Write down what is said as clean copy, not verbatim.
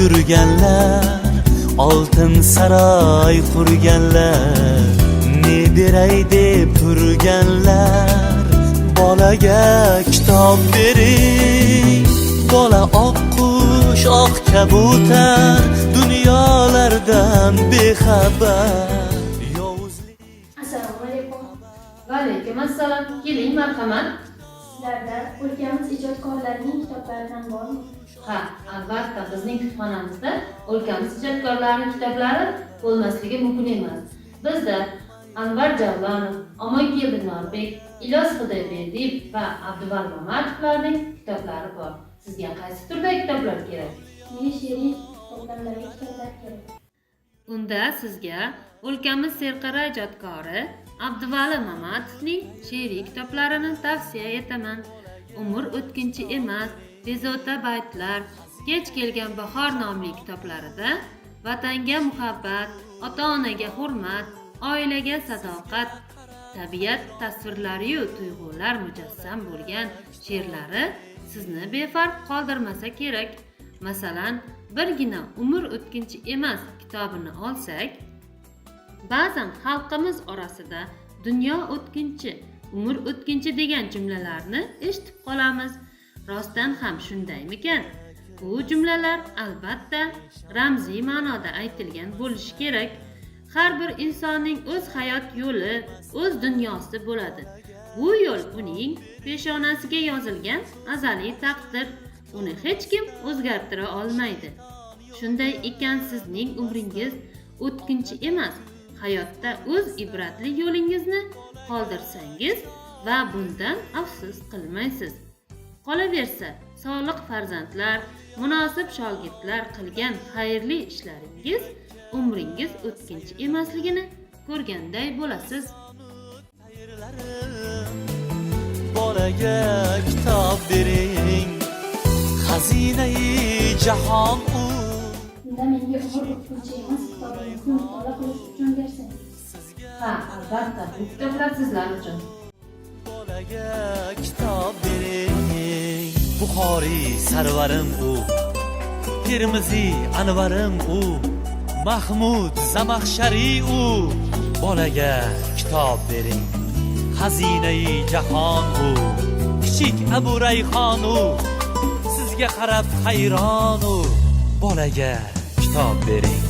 Yurganlar, oltin saroy qurganlar, ne beray deb turganlar. Bolaga kitob bering. Bola oq qush, oq kabutar, dunyolardan bexabar. Yovuzlik. Assalomu alaykum. Va alaykum assalom. Keling, marhamat. Sizlarda o'lkamiz ijodkorlarining kitoblaridan bormi? Ha, albatta, bizning kutubxonamizda o'lkamiz ijodkorlarining kitoblari bo'lmasligi mumkin emas. Bizda Anvar Javlonov, Omonkeldi Norbek, Ilyos Xudoyberdiyev va Abduvali Mamatovlarning kitoblari bor. Sizga qaysi turdagi kitoblar kerak? Menga she'riy to'plamdagi kitoblar kerak. Unda sizga o'lkamiz serqirra ijodkori Abduvali Mamatovning she'riy kitoblarini tavsiya etaman. "Umr o'tkinchi emas", "Bezovta baytlar", "Kech kelgan bahor" nomli kitoblarida vatanga muhabbat, ota onaga hurmat, oilaga sadoqat, tabiat tasvirlariyu tuyg'ular mujassam bo'lgan she'rlari sizni befarq qoldirmasa kerak. Masalan, birgina "Umr o'tkinchi emas" kitobini olsak, ba'zan xalqimiz orasida "dunyo o'tkinchi, umr o'tkinchi" degan jumlalarni eshitib qolamiz. Rostdan ham shundaymikan? Bu jumlalar albatta ramziy ma'noda aytilgan bo'lishi kerak. Har bir insonning o'z hayot yo'li, o'z dunyosi bo'ladi. Bu yo'l uning peshonasiga yozilgan azaliy taqdir. Uni hech kim o'zgartira olmaydi. Shunday ekan, sizning umringiz o'tkinchi emas. Hayotda o'z ibratli yo'lingizni qoldirsangiz va bundan afsus qilmaysiz. Qolaversa, solih farzandlar, munosib shogirdlar qilgan xayrli ishlaringiz umringiz o'tkinchi emasligini ko'rganday bo'lasiz. Bolaga kitob bering, xazinai jahon u. Unda menga "Umr o'tkinchi emas" kitobingizni mutolaa qilish uchun bersangiz. Ha, albatta, bu kitoblar sizlar uchun. Bolaga kitob bering. Buxoriy sarvarim u, Termiziy Anvarim u, Mahmud Zamaxshariy u. Bolaga kitob bering, xazinai jahon u. Kichik Abu Rayhon u, sizga qarab hayron u. Bolaga kitob bering.